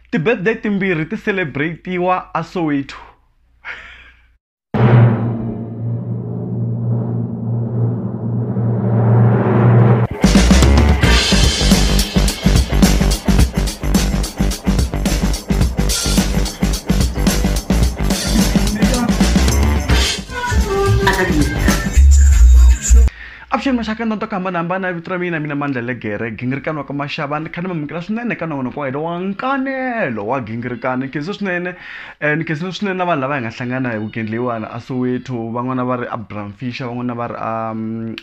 Ti-birthday timbirhi ti celebrate-iwa a Soweto. Avuxeni maxaka na to hambanahambana, vito ra mina mina Mandla Legere, gingirikani wa ka Maxava. Ni kha ni mamukela swinene ka nongonoko wa hina wa nkanelo wa gingirikani. Ni khensa swinene, ni khensile swinene na vanhu lava hi nga hlangana hi weekend leyiwani a Soweto, van'wana va ri a Bram Fischer, van'wana va ri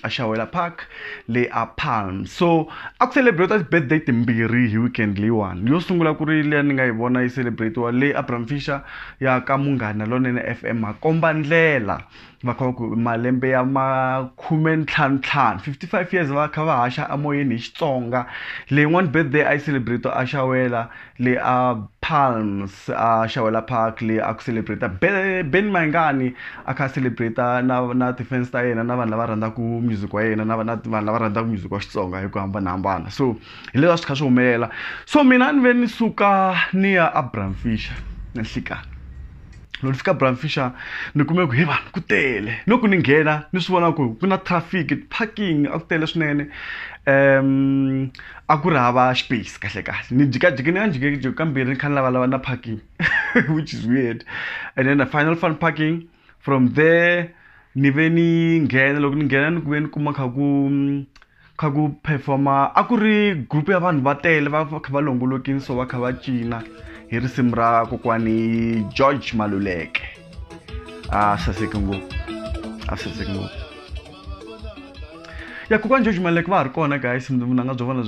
a Shawela Park le a Palm. So a ku celebrate ti-birthday timbirhi hi weekend leyiwani. Yo sungula ku ri leyi ni nga yi vona yi celebrate-iwa le a Bram Fischer ya ka Munghana Lonene FM, Makomba Ndlela, va kha va ku malembe ya makumentlhantlhanu, 55 years va kha va haxa emoyeni hi Xitsonga. Leyin'wani birthday a yi celebrate a Shawela le a Palms, a Shawela Park, le a ku celebrate Benny Mayengani a kha a celebrate na ti-fans ta yena na vanhu lava rhandzaka music wa yena na vanhu lava rhandzaka music wa Xitsonga hi ku hambanahambana. So hi leswi a swi kha swi humelela. So mina ni ve ni suka ni ya a Bram Fischer na nhlikani. Loko ni fika Bram Fischer ni kume ku he vanhu ku tele, loko ni nghena ni swi vona ku ku na traffic, parking a ku tele swinene. A ku ri hava space kahle kahle, ni jikajiki ni nga jikajiki kambirhi ni kha ni lavalava na parking which is weird. And then the final fun parking from there ni ve ni nghena. Loko ni nghena ni ku ve ni kuma kha ku kha ku performa, a ku ri group ya vanhu va tele va kha va longolokini, so va kha va cina hi risimu ra kokwani George Maluleke. A saseke ngopfu, a saseke ngopfu. Ya kokwani George Maluleke va ha ri kona guys, vunanga bya vona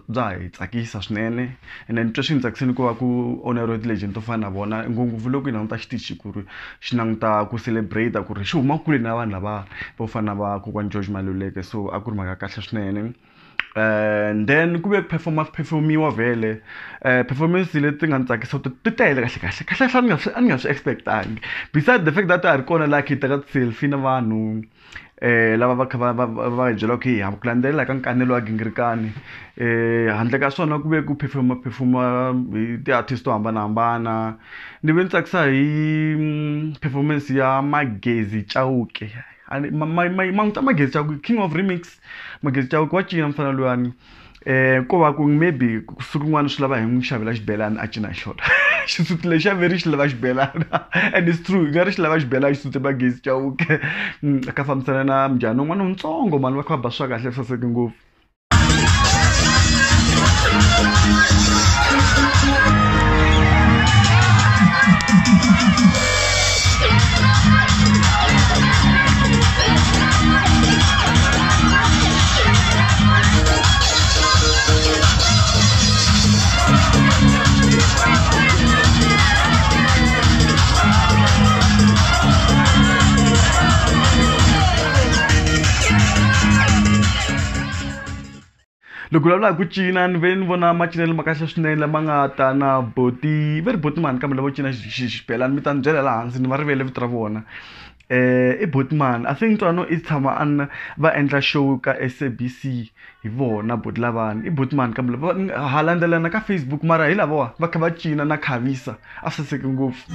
bya hi tsakisa swinene. And then twa swi ni tsakisini ku va ku oneriwe ti-legend to fana na vona, ngopfungopfu loko hi languta xitichi ku ri xi languta ku celebrate ku ri xi huma kule na vanhu lava vo fana na va kokwani George Maluleke. So a ku ri mhaka ya kahle swinene. And then ku ve ku performiwa vhele, performance leti nga ni tsakisa ti tele kahle kahle, kahle kahle a ni nga swi expect-angi. Beside the fact that a hi ri kona laha kha hi teka ti-selfie na vanhu lava va kha va hi byela ku hi ku landzelela ka nkanelo wa gingirikani. Handle ka swona ku ve ku performa hi ti-artist to hambanahambana. Ni ve ni tsakisa hi performance ya Magezi Chauke. Ma n'wi tiva Magezi Chauke, King of Remix. Magezi Chauke wa cina mufana luyani. Ko va ku maybe siku rin'wana swi lava hi n'wi xavela xibelani a cina hi xona. Xisuti lexi a veri xi lava xibelana and it's true, i nga ri xi lava xibelana xisuti Magezi Chauke. A kha fambisana na mujhana un'wana wutsongo mani, va kha va ba swa kahle swi saseke ngopfu. Loko vulavula hi ku cina, ni ve ni vona macinelo ma kahle swinene lama nga ta na boti, va ri boti mani kambe lavo cina xibelani, mi ta ni byela laha hansi ni va rivele vito ra vona. I boti mani, I think Ntwano i tshama a va endla show ka SABC hi vona boti lavani. I boti mani kambe lava ha landzelana ka Facebook, mara hi lavawa va kha va cina na khavisa, a swi saseke ngopfu.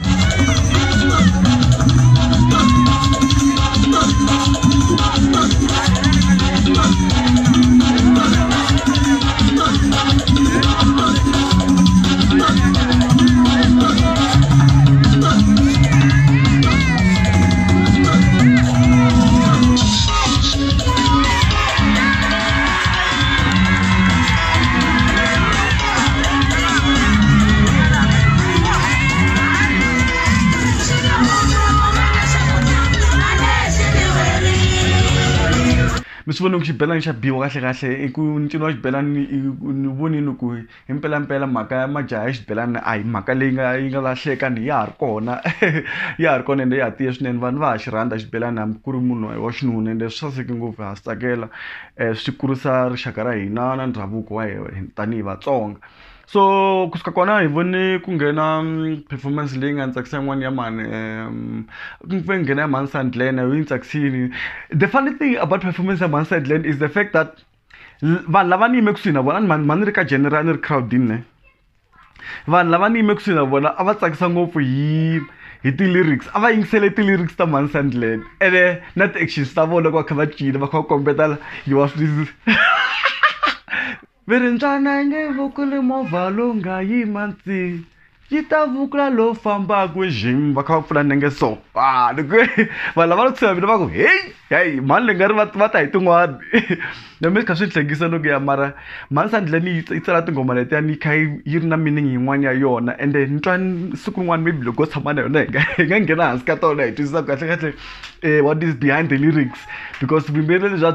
Mi swi voni ku xibelani xa biwa kahle kahle, i ku ncino wa xibelani ni vonile ku hi mpelampela mhaka ya majaha ya xibelani a hi mhaka leyi nga yi nga lahleka, ni ya ha ri kona. Ya ha ri kona ende ya ha tiye swinene, vanhu va ha xi rhandza xibelani hambi ku ri munhu wa xinuna, ende swi saseke ngopfu, ha swi tsakela. Swi kurisa rixaka ra hina na ndhavuko wa hina tanihi Vatsonga. So kusuka kona hi vone ku nghena performance leyi nga ni tsakisa yin'wana ya mhani, ku nghena ya mhani Sandlane, yi ni tsakisile. The funny thing about performance ya mhani Sandlane is the fact that vanhu lava ni yime kusuhi na vona, mhani ni ri ka general, ni ri crowdini ne. Vanhu lava ni yime kusuhi na vona a va tsakisa ngopfu hi ti-lyrics, a va yingisele ti-lyrics ta Mhani Sandland ene na ti-actions ta vona loko va kha va cina va kha va kombetela yi wa swi ve ri mbyana yi nge vukuli movha lowu nga yima ntsi yi ta vukula lowu fambaka jim va kha va pfula nenge so a loko vanhu lava kusuhi na mina va ku heyi heyi mhani leyi nga ri va ta hi tin'wani na mina swi kha swi ni hlekisa loko ya mara Mhani Sandlani yi tsala tinghoma letiyani yi kha yi ri na meaning yin'wana ya yona ende ni twa siku rin'wana maybe loko ho tshama na yona hi nga nghena hansi ka tona hi twisisa kahle kahle what is behind the lyrics because vuyimbeleri lebyiya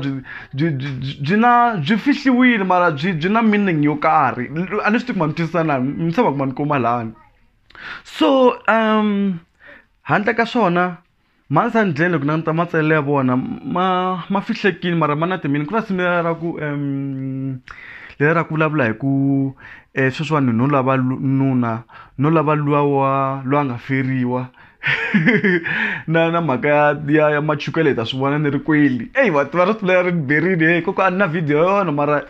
byi na byi fihliwile mara byi na meaning yo karhi. A ni swi tivi ku ma ni twisisa na, ni tshemba ku ma ni kuma lani. So handle ka swona Mhani Sandlani loko languta matsalelo ya vona ma fihlekile mara ma na ti-meaning. Ku na risimu leriya ra ku leriya ra ku vulavula hi ku sweswiwani no lava nuna no lava luwa wa loyi a nga feriwa na mhaka ya machukele hi ta swi vona ni ri kweli. Eyi wa tiva risimu leriya ri ni berile heyi koko a ni na video ya yona mara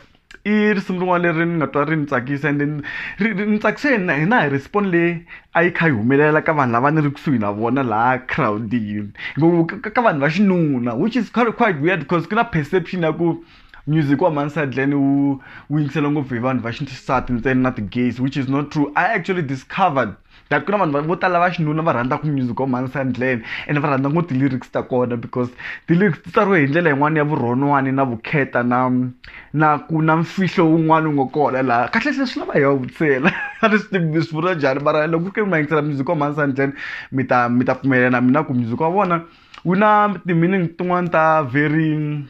i risimu rin'wana leri ni nga twa ri ni tsakisa ende ri ni tsakise hi na hi response leyi a yi kha yi humelela ka vanhu lava ni ri kusuhi na vona laha crowd-ini ngopfu ka vanhu va xinuna which is quite weird because ku na perception ya ku music wa Mhani Sandlani wu yingisela ngopfu hi vanhu va xisati ntsena na ti-gays which is not true. I actually discovered that ku na vanhu vo tala va xinuna va rhandzaka music wa Mhani Sandlani ende va rhandza ngopfu ti-lyrics ta kona because ti-lyrics ti tsariwe hi ndlela yin'wana ya vurhonwani na vukheta na ku na mfihlo wun'wana wu nga kona laha. Kahlekahle swi lava hi va vutisela a ni swi tivi ni swi vula njhani mara loko ku ri ma yingisela music wa Mhani Sandlani mi ta pfumela na mina ku music wa vona wu na ti-meaning tin'wani ta very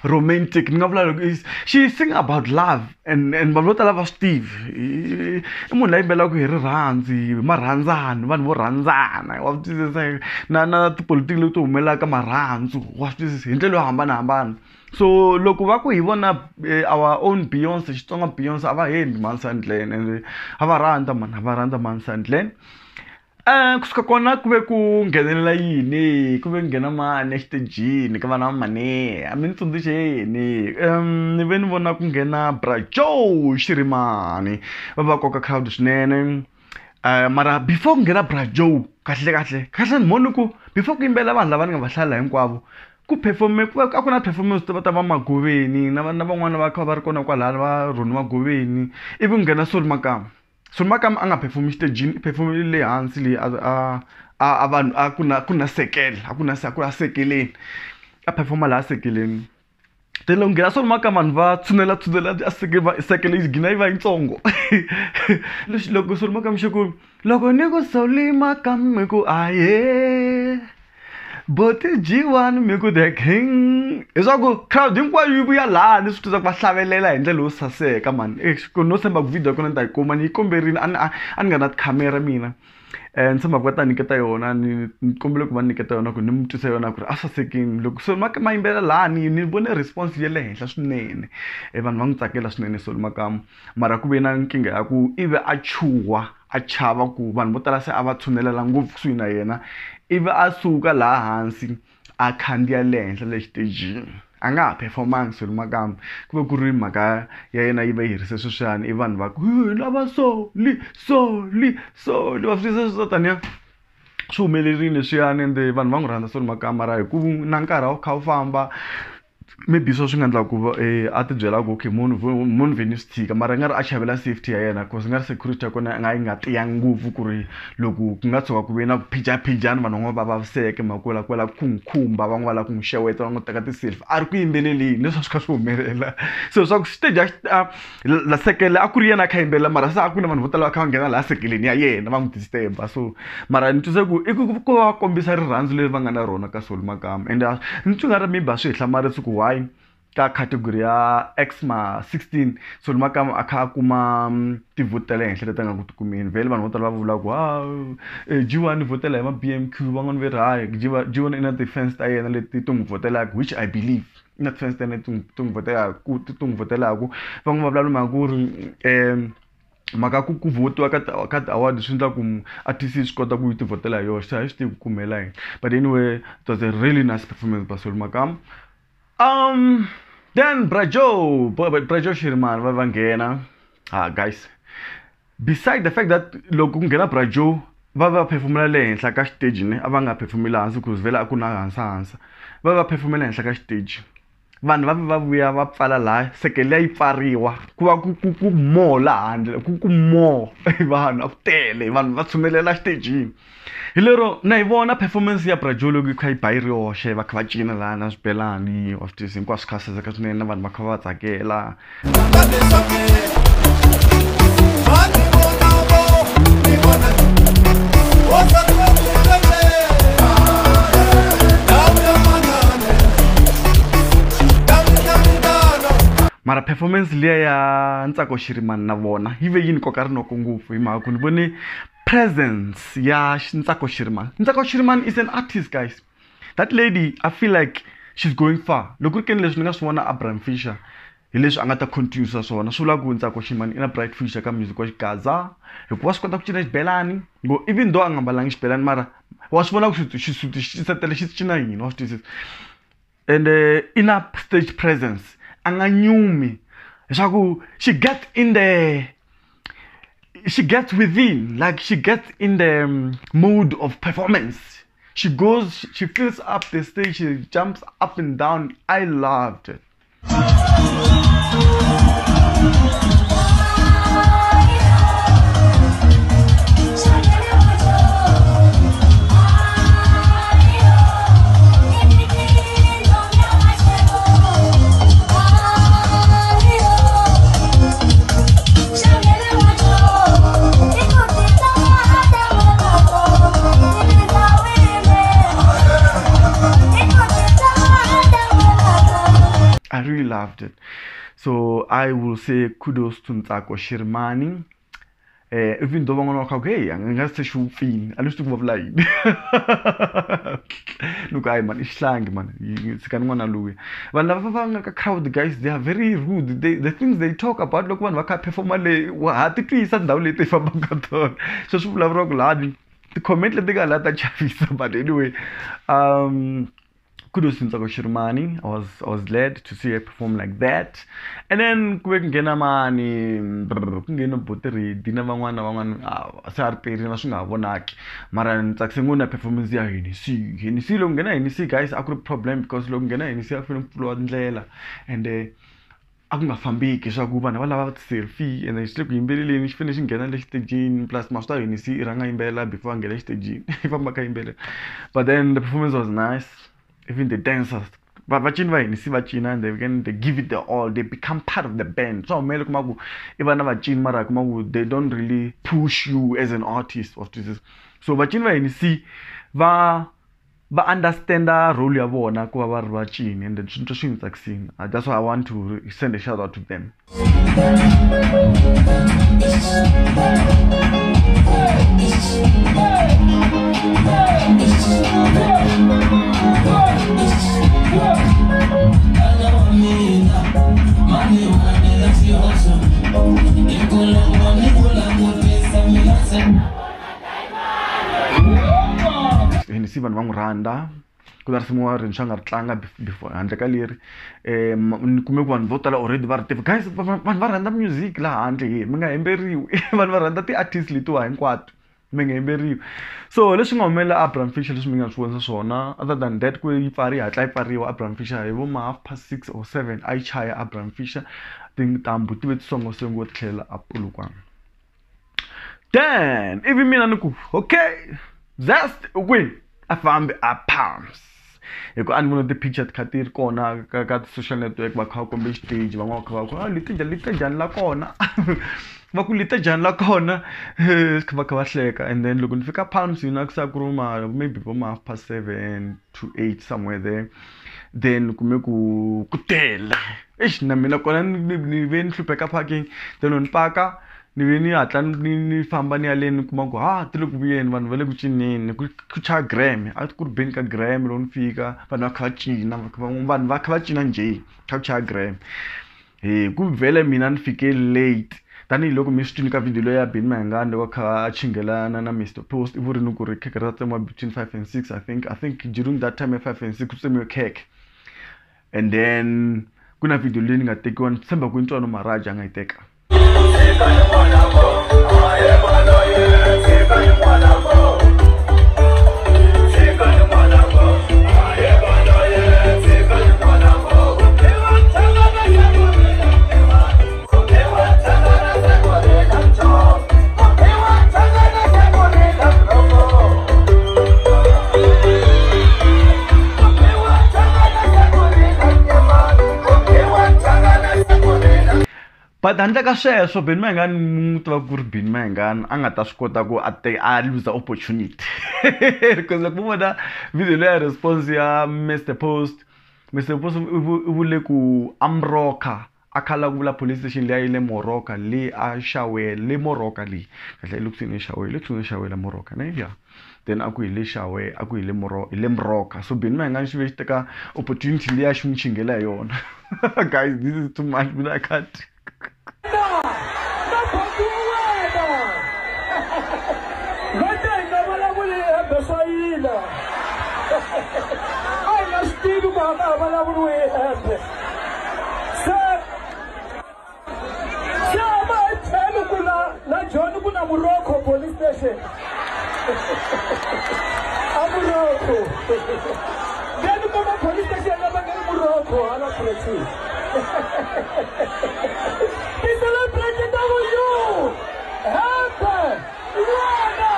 romantic. Ni nga vula loko she sing about love and vanhu vo tala va swi tivi i munhu la yimbelelaka hi rirhandzu hi marhandzani vanhu vo rhandzana wa swi twisisa na tipolotiki leti humelelaka marhandzu wa swi twisisa hi ndlela yo hambanahambana. So loko va ku hi vona our own Beyonce, Xitsonga Beyonce, a va hembi Mhani Sandlani ende a va rhandza mani a va rhandza Mhani Sandlani. Kusuka kona ku ve ku nghenelela yini ku ve ku nghena mani exitejini ka vana va mani a mi ni tsundzuxeni ni ve ni vona ku nghena Bra Joe Shirimani va va koka crowd swinene mara before ku nghena Bra Joe kahle kahle kahle ni vone ku before ku yimbelela vanhu lava ni nga va hlalela hinkwavo ku perform ku a ku na performance ta va Magoveni na van'wana va kha va ri kona kwalano va Ronnie Magoveni ivi ku nghena Solly Makamu. Solly Makamu a nga perform xitejini i perform-ile le hansi leyi a vanhu a ku na sekele a ku na a ku a sekeleni a perform-a laha sekeleni then loko nghena Solly Makamu vanhu va tshunela tshunela a sekele yi gina yi va yitsongo. Lexi loko Solly Makamu xi ku loko ni ku Solly Makamu mi ku ahee Boti G1 mi ku the king leswaku crowd hinkwayo yi vuya laha ni swi twisisa ku va hlavelela hi ndlela yo saseka mani ku no tshemba ku video ya kona ni ta yi kuma ni yi komberile a ni nga na tikhamera mina ni tshemba ku va ta nyiketa yona ni kombela ku va nyiketa yona ku ni mi twisa yona ku ri a sasekini loko Solly Makamu ma yimbelela laha ni vone response ya le henhla swinene vanhu va n'wi tsakela swinene Solly Makamu mara ku ve na nkingha ya ku ivi a chuha a chava ku vanhu vo tala se a va tshunelela ngopfu kusuhi na yena ivi a suka laha hansi a khandziya le henhla le xitejini a nga ha perform-angi Solly Makamu ku ve ku ri mhaka ya yena yi va yi herise sweswiyani i vanhu va ku hi lava Solly Solly Solly wa swi twisisa swo taniya swi humelerile leswiyani ende vanhu va n'wi rhandza Solly Makamu mara hi ku na nkarhi a wu kha wu famba maybe sweswo swi nga endla ku a ti byela ku okay munhu vhe ni swi tshika mara i nga ri a chavela safety ya yena cause i nga ri security ya kona nga yi nga tiyangi ngopfu ku ri loko ku nga tshuka ku ve na ku phijaphijana vanhu van'wana va vaviseka hi mhaka ku lava ku lava ku n'wi khumba van'wana va lava ku n'wi xeweta va n'wi teka ti-selfie a ri ku yimbeleleni leswi a swi kha swi humelela so swa ku xiteji a la sekele a ku ri yena a kha yimbelela mara se a ku na vanhu vo tala va kha va nghena laha sekeleni ya yena va n'wi disturb-a so mara ni twisa ku i ku va kombisa rirhandzu leri va nga na rona ka Solly Makamu and ni twa nga ri maybe a swi hi hlamarisi ku why ka category ya Xma 16 Solly Makamu a kha a kuma ti-vote ta le henhla leti a nga ku ti kumeni vhele vanhu vo tala va vula ku ha G1 vhotela hi ma BMQ van'wani va ri hayi G1 i na ti-fans ta yena leti ti n'wi vhotelaka which I believe i na ti-fans ta yena ti n'wi vhotelaku ti n'wi vhotelaku van'wani va vulavula mhaka ku ri mhaka ku ku votiwa ka ti-award swi endla ku artist yi swi kota ku yi ti vhotela hi yoxe a hi swi tivi ku humelela yini but anyway it was a really nice performance by Solly Makamu. Then Bra Joe Bra Joe Shirimani va nghena ah guys. Beside the fact that loko ku nghena Bra Joe va va phefumula le henhla ka xiteji ne a va nga phefumeli hansi ku vhela a ku na hansi hansi va va phefumela henhla ka xiteji vanhu va va vuya va pfala laha sekele liya yi pfariwa ku va ku ku ku more laha handle ku ku more vanhu a ku tele vanhu va tshunelela xitejini hi lero na yi vona performance ya Bra Joe loko yi kha yi ba yi ri yoxe va kha va cina laha na swibelani wa swi tivisa hinkwaswo kha saseka swinene na vanhu va kha va tsakela. Mara performance liya ya Ntsako Shirimani na vona yi ve yi ni koka rinoko ngopfu hi mhaka ku ni vone presence ya Ntsako Shirimani. Ntsako Shirimani is an artist, guys. That lady, I feel like she's going far. Loko ri keni leswi ni nga swi vona Abraham Fisher hi leswi a nga ta continue swona swi vula ku Ntsako Shirimani i na bright future ka music wa Xigaza hikuva swi kota ku cina xibelani ngo even though a nga mbalanga xibelani mara wa swi vona ku xisuti xi setele xi cina yini wa swi twisisa and i na stage presence a nga nyumi leswaku she gets in the she gets within, like she gets in the mode of performance. She goes, she fills up the stage, she jumps up and down. I loved it. I really loved it. So I will say kudos to Ntsako Shirimani. Even though van'wana va kha ku hey a nga se xi wupfini a ni swi tivi ku va vula yini ni ku hayi man i xihlangi man tshikani n'wana luya vanhu lava va nga ka crowd guys they are very rude they, the things they talk about loko vanhu va kha performa leyi ha ti twisa tindhawu leti hi fambaka ka tona sweswi vulavuriwaka lahani ti-comment leti nga laha ta chavisa but anyway kudos to Ntsako Shirimani. I was glad to see her perform like that. And then ku ve ku nghena mani ku nghena Botiredi na van'wana na van'wana se a ri perile na swi nga ha vonaki mara ni tsakise ngopfu na performance ya Hennessy. Hennessy loko nghena Hennessy guys a ku ri problem because loko nghena Hennessy a ku fanele ku pfuriwa ndlela and a ku nga fambeki leswaku vanhu va lava ti-selfie and xi le ku yimbeleleni xi fanele xi nghena le xitejini plus ma swi tiva Hennessy i rhanga yimbelela before a nghena exitejini i famba a kha yimbelela but then the performance was nice. Even the dancers, vacini va Hennessy va cina and they give it their all. They become part of the band. So humele kuma ku i vana vacini mara kuma ku they don't really push you as an artist of this. So vacini va Hennessy va understanda role ya vona ku va va ri vacini and then swi swi ni tsakisini. That's why I want to send a shout out to them. Hennessy vanhu va n'wi rhandza ku na risimu ra rintshwa nga ri tlanga before handle ka leri ni kume ku vanhu vo tala already va ri tiva guys vanhu va rhandza music laha handle he mi nga hemberiwi vanhu va rhandza ti-artist letiwa hinkwato mi nga hemberiwi so leswi nga humelela Abraham Fisher leswi mi nga swi vonisa swona other than that ku yi pfari hatla yi pfariwa Abraham Fisher hi vo ma 6:30 or 7 a yi chaya Abraham Fisher tintambu ti ve ti songosengo ti tlhela a Polokwane. Then ivi mina ni ku okay just win a fambi a Palms hi ku a ni vona ti-picture ti kha ti ri kona ka ti-social network va kha va kombe xiteji van'wana va kha va ku a lite njhani la kona va ku lite njhani la kona va kha va hleka and then loko ni fika Palms yina ku sa ku ri ma maybe vo ma 7:30 to 8 somewhere there then kume ku tele eish na mina kona ni ve ni hlupheka parking then loko ni paka ni ve ni hatla ni famba ni ya le ni kuma ku ha ti le ku vuyeni vanhu va le ku cineni ku chaya gram a ku ri beni ka gram loko ni fika vanhu va kha va cina vanhu va kha va cina njhe kha ku chaya gram hi ku vhele mina ni fike late tanihiloko mi swi twini ka video leyi ya Benny Mayengani loko a kha a chinghelana na Mr Post i vurini ku ri khekhe ra tsemiwa between 5 and 6 I think during that time ya 5 and 6 ku tsemiwe khekhe and then ku na video leyi ni nga tekiwa ni tshemba ku i Ntswano Maraji a nga yi teka. But handle ka sweswo Benny Mayengani n'wi tiva ku ri Benny Mayengani a nga ta swi kota ku a a lose opportunity because loko mo vona video leya response ya Mr Post, Mr Post u vule ku Amroka a kha ku vula police station leyi le Moroka le a xawela le Moroka leyi kahle le kusuhi ne xawela le kusuhi ne xawela Moroka ne ya then a ku hi le xawe a ku hi le Moro hi le Moroka so Benny Mayengani xi ve xi teka opportunity leyi a xi n'wi chingela hi yona. Guys, this is too much, but I can't. Morocco police station. A Morocco. Then come police station na bangani Morocco ala preti. Ti celebrate W. Happy. Wena.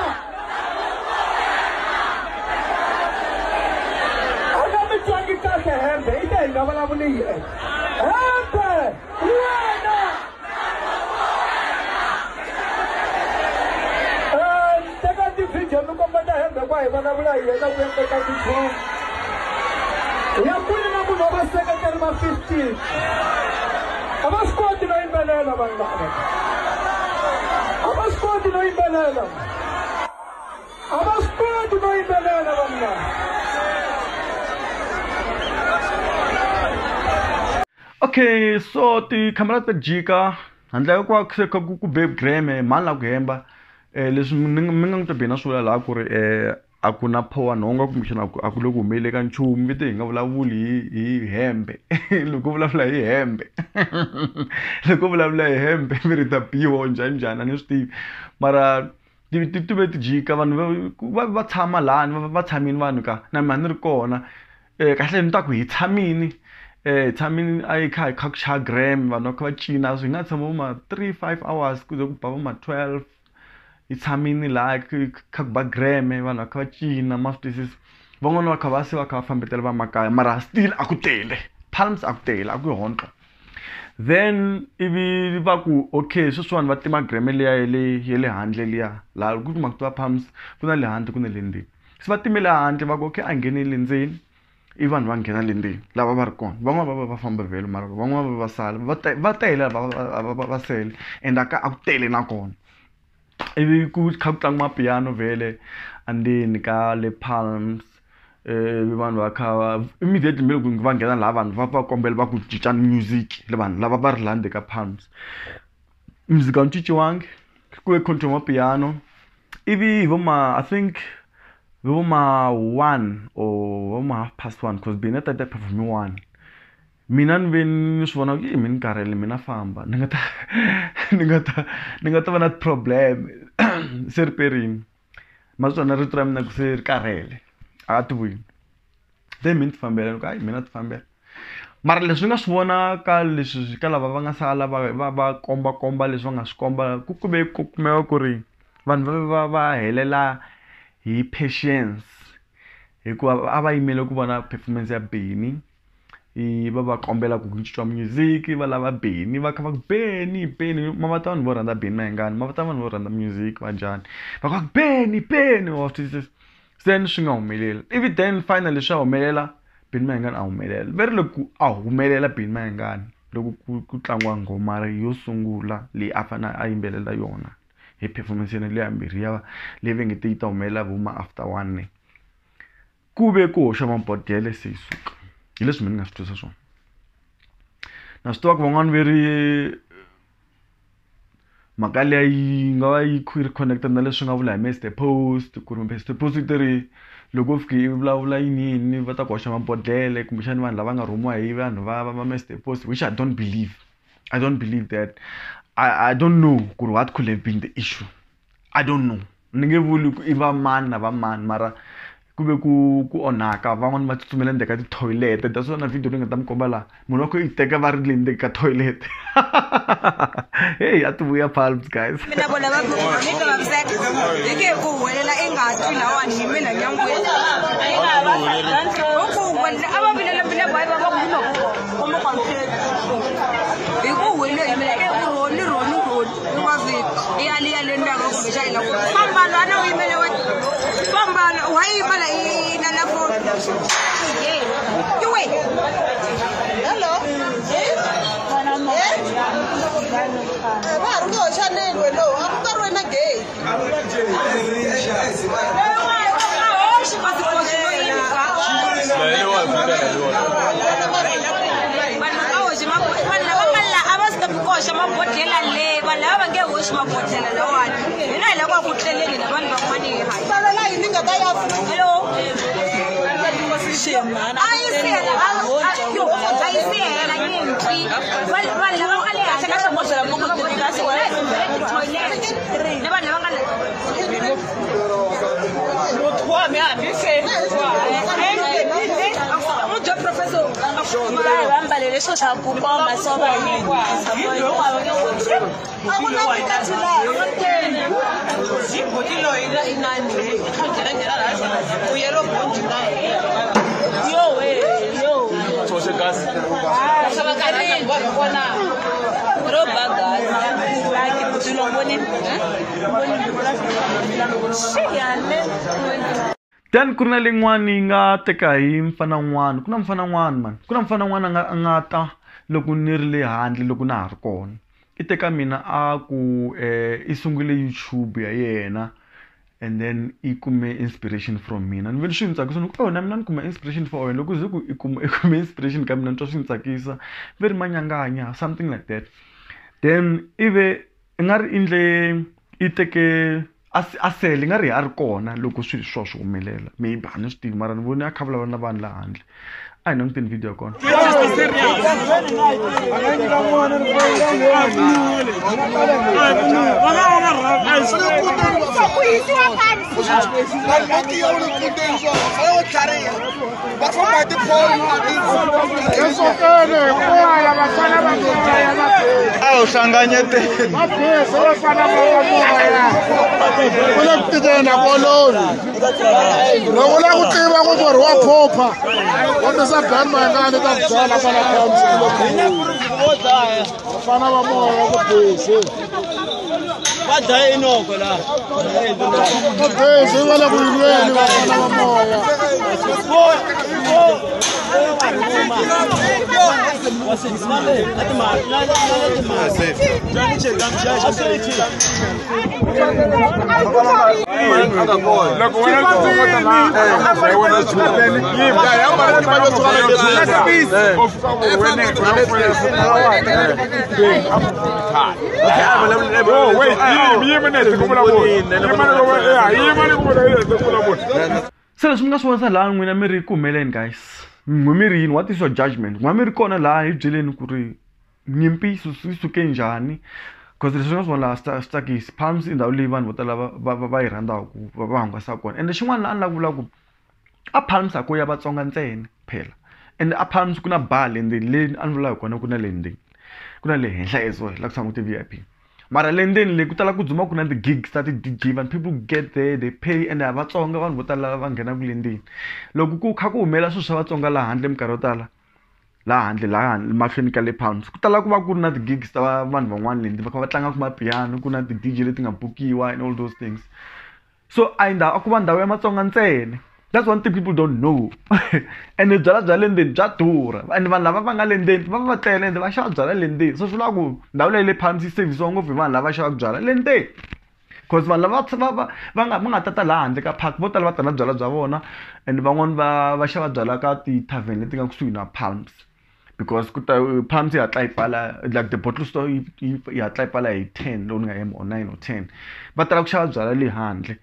Aga mi twangi kahle hembe ite nga vulavuli yena. Happy. Wena. Okay, so tikhamera ta jika handle ka ku se ku be Grammy mani la ku hemba leswi mi nga n'wi twa Benny swi vula laha ku ri a ku na phowa nhonga kumbexana a ku le ku humeleli ka nchumu vite hi nga vulavuli hi hembe loko vulavula hi hembe loko vulavula hi hembe mi ri ta biwa njhani njhani a ni swi tivi mara ti ve ti jika vanhu va tshama lani va tshamini vanhu ka na mina ni ri kona kahle ni ta ku hi tshamini tshamini a yi kha hi kha ku chaya Grammy vanhu va kha va cina swi nga tshama vo ma 3 5 hours ku ze ku ba vo ma 12 hi tshamini laha kha ku ba Grammy vanhu va kha va cina ma swi twisisa van'wana va kha va se va kha va fambetela va makaya mara still a ku tele Palms a ku tele a ku hontlo then ivi va ku okay sweswiwani va tima Grammy liya ya le handle liya laha ku kuma ku tiva Palms ku na le handle ku na le ndzeni se va timele handle va ku okay a ngheni le ndzeni i vanhu va nghena le ndzeni lava va ri kona van'wana va va famba vhele mara van'wana va va sala va tele va sele and a ku tele nakona ivi ku kha ku tlangiwa piano vhele andzeni ka le Palms vanhu va kha va immediately me loko va nghena laha vanhu va kombela va ku cincani music le vanhu lava va ri laha ndzeni ka Palms music a wu cinciwangi ku ve continue piano ivi hi vo ma I think vo ma 1 or vo ma 1:30 cause Benny a ta perform 1 mina ni ve ni swi vona ku i mina ni karhele mina famba ni nga ta ni nga ta va na problem se ri perini ma swi vona rito ra mina ku se ri karhele a ti vuyi then mina ti fambela ni ku hayi mina ti fambela mara leswi nga swi vona ka leswi ka lava va nga sala va komba komba leswi va nga swi komba ku kume ku kumeka ku ri vanhu va helela hi patience hikuva a va yimele ku vona performance ya Benny va va kombela ku cinciwa music va lava Benny va kha va ku Benny Benny ma va ta vanhu vo rhandza Benny Mayengani ma va ta vanhu vo rhandza music va njhani va kha ku Benny Benny wa swi twisisa then swi nga humeleli ivi then finally swa humelela Benny Mayengani a humelela ve ri loko a humelela Benny Mayengani loko ku tlangiwa nghoma yo sungula leyi a fanele a yimbelela yona hi performance yena leyi yambirhi ya leyi va nge te yi ta humelela vo ma after 1 ku ve ku hoxa mabodhlele se yi suka hi leswi mina ni nga swi twisa swona na swi tiva ku van'wani ve ri mhaka liya yi nga va yi ri connected na leswi nga vula hi Mr Post ku ri Mr Post yi ri loko u fike i vulavula yini yini va ta ku hoxa mabodhlele kumbexani vanhu lava nga rhumiwa hi vanhu va Mr Post which I don't believe. I don't believe that. I don't know ku ri what could have been the issue. I don't know. Ni nge vuli ku i va mani na va mani, mara ku ve ku onhaka van'wani va tsutsumela ndzeni ka ti-toilet. That's why na video leyi nga ta mi komba laha munhu wa ku yi teka va ri le ndzeni ka toilet. Hey, a ti vuya Palms, guys. Mina vona va ni ta vaviseka hi ke ku huwelela i nga twi lawani hi mina nyangweni ku huwelela a va vilela mina va va va ku kuma hi ku huwelela hi mina e roni roni roni i wa vito i ali ya le ndhawu kumbe xa hina ku famba lwana u yimele wa famba wa yimela i na na phone iwe. Hello. Va ha ri ku hoxaneni wena a ku nga ri wena gay. Vanhu lava nga la a va swi ku hoxa mabodhlela le, vanhu lava va nge hoxi mabodhlela lawani, hina hi lava ku tleleni na vanhu van'wana hi hanya. Salela yini nga ta ya Hello. A yi sihela a yi sihela nyimpi vanhu lava nga le henhla ka xibodhlela toilet na vanhu lava nga le va mbale leswo swa ku koma swo va a ku na vukati laha. Then ku ri na leyin'wani yi nga teka hi mfana n'wana, ku na mfana n'wana mani, ku na mfana n'wana a nga ta loko ni ri le handle loko na ha ri kona. I teka mina a ku i sungule YouTube ya yena and then i kume inspiration from mina. Ni vele swi ni tsakisa ni ku oh na mina ni kuma inspiration for wena, loko ze ku i kuma i kume inspiration ka mina ni twa swi ni tsakisa, ve ri manyanganya something like that. Then ive i nga ri endle i teke a sele nga ri a ri kona loko swilo swo swi humelela, maybe a ni swi tivi mara ni vone a kha vulavula na vanhu laha handle. A hi languteni video ya kona. A wu hlanganyeteli u le ku tikeni a ku olovi loko u lava ku tiva ku murhi wa phopha wa tisa bani mayingani ta ku byala kwala Palms vafana va moya ku busy va dlaya inoko laha va busy va le ku yilweni vafana va moya. Se leswi mi nga swi vonisa laha n'wina mi ri ku humeleni guys, n'we mi ri yini, what is your judgment? N'we mi ri kona laha hi byeleni ku ri nyimpi yi suke njhani, cause leswi nga swi vona laha swi tsakisi. Palms i ndhawu leyi vanhu vo tala va yi rhandzaka va hungasaka kona. Ende xin'wana laha a ni lava ku vula ku a Palms a ko ya Vatsonga ntsena phela, ende a Palms ku na bar le ndzeni leyi a ni vula hi kona ku na le ndzeni ku na le henhla as well la ku tshamaka ti-VIP, mara le ndzeni le ku tala ku dzuma ku na ti-gigs ta ti-DJ, vanhu people get there they pay, ende a Vatsonga vanhu vo tala va nghenaka le ndzeni. Loko ku kha ku humela swilo swa Vatsonga laha handle minkarhi yo tala laha handle laha mahlweni ka le Palms ku tala ku va ku ri na ti-gigs ta vanhu van'wana le ndzeni va kha va tlangaka mapiano, ku na ti-DJ leti nga bukiwa and all those things. So a hi ndhawu a ku va ndhawu ya Matsonga ntsena. That's one thing people don't know. And byala bya le ndzeni bya durha, and vanhu lava va nga le ndzeni va va va tele ende va xava byala le ndzeni. So swi vula ku ndhawu leyi le Palms yi servisiwa ngopfu hi vanhu lava xavaka byala le ndzeni, cause vanhu lava va nga tata laha handle ka park vo tala va ta na byala bya vona, and van'wani va xava byala ka ti-tavern leti nga kusuhi na Palms, because ku ta Palms yi hatla yi pfala, like the bottle store yi hatla yi pfala hi 10 loko ni nga hembi or 9 or 10. Va tala ku xava byala le handle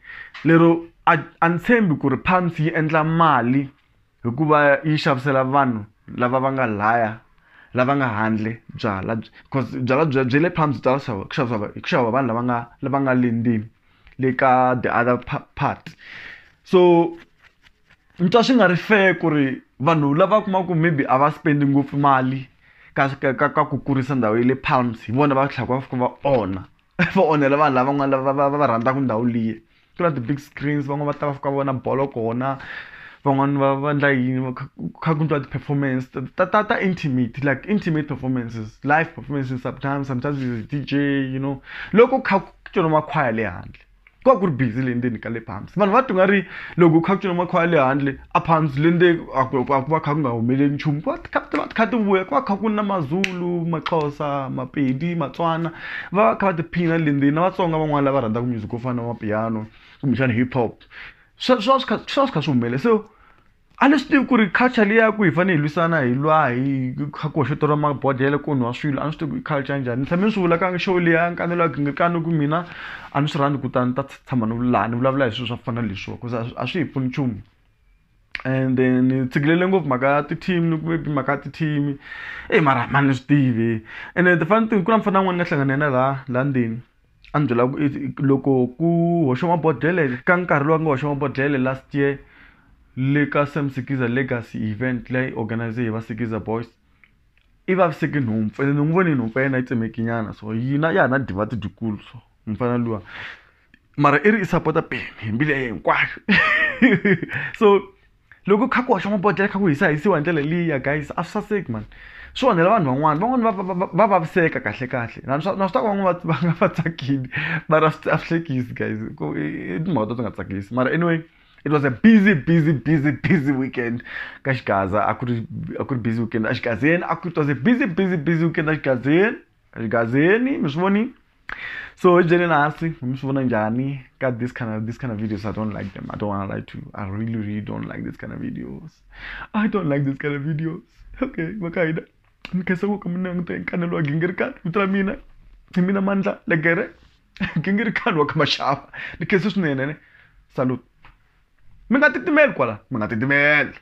lero a ni tshembi ku ri Palms yi endla mali hikuva yi xavisela vanhu lava va nga laya lava nga handle byala because byala bya le Palms byi tala ku xava vanhu lava nga le ndzeni le ka the other part. So ni twa swi nga ri fair ku ri vanhu lava kumaka ku maybe a va spend ngopfu mali ka ku kurisa ndhawu ya le Palms hi vona va tlhela va fika va onha va onhela vanhu lavan'wana lava va rhandzaka ndhawu liya. Ku na ti-big screens van'wana va ta va fika va vona bolo kona, van'wani va endla yini kha ku endliwa ti-performance ta intimate, like intimate performances, live performances sometimes is DJ, you know. Loko kha ku ciniwa makhwaya le handle ku va ku ri busy le ndzeni ka le Palms. Vanhu va twa nga ri loko kha ku ciniwa makhwaya le handle a Palms le ndzeni a ku va kha ku nga humeleli nchumu, ku va kha ti vuya ku va kha ku na Mazulu, Maxhosa, Mapedi, Matswana va va kha va tiphina le ndzeni na Vatsonga van'wana lava rhandzaka music wo fana na mapiano kumbexana hip hop swi va swi kha swi humelela. So a ni swi tivi ku ri culture liya ku hi fanele hi lwisana hi lwa hi kha ku hoxeteriwa mabodhlele ku nwiwa swilo a ni swi tivi ku i culture ya njhani. Ni tshame ni swi vula ka show liya nkanelo wa gingirikani ku mina a ni swi rhandzi ku ta ni ta tshama ni laha ni vulavula hi swilo swa ku fana na leswiwa cause a swi hi pfuni nchumu. And then ni tshikilele ngopfu mhaka ya ti-team ni maybe mhaka ya ti-team e mara mani ni swi tivi. Ene the funny thing ku na mufana wun'wana ni nga hlangana na yena laha ndzeni a ni byela ku loko ku hoxiwa mabodhlele ka nkarhi lowu a nga hoxiwa mabodhlele last year le ka Sam Sikiza Legacy event leyi organize hi va Sikiza Boys i vaviseke nhompfu ene ni n'wi vone nhompfu ya yena yi tsemekinyana so yina ya ha na divati dyikulu so mufana luwa mara i ri i sapota Benny hi mbilu ya yena hinkwayo. So loko kha ku hoxa mabodhlele kha ku hisahisiwa hi ndlela liya guys a swi saseki man, swi onhela vanhu van'wana van'wana va vaviseka kahle kahle na swi tiva ku van'wana va nga va tsakile mara a swi hlekisi guys i timhaka to ti nga tsakisi. Mara anyway it was a busy busy busy busy weekend ka Xigaza. A ku ri busy weekend eXigazeni, it was a busy busy busy weekend eXigazeni mi swi vonile. So hi byeleni hansi mi swi vona njhani ka this kind of videos. I don't like them. I don't wanna lie to you. I really really don't like this kind of videos. I don't like this kind of videos. Okay, va ka hina ni khensa ku ka mi languta nkanelo wa gingirikani vito ra mina hi mina Mandla Legere gingirikani wa ka Mashava. Ni khensa swinene ne salute. Mi nga titimeli kwala, mi nga titimeli.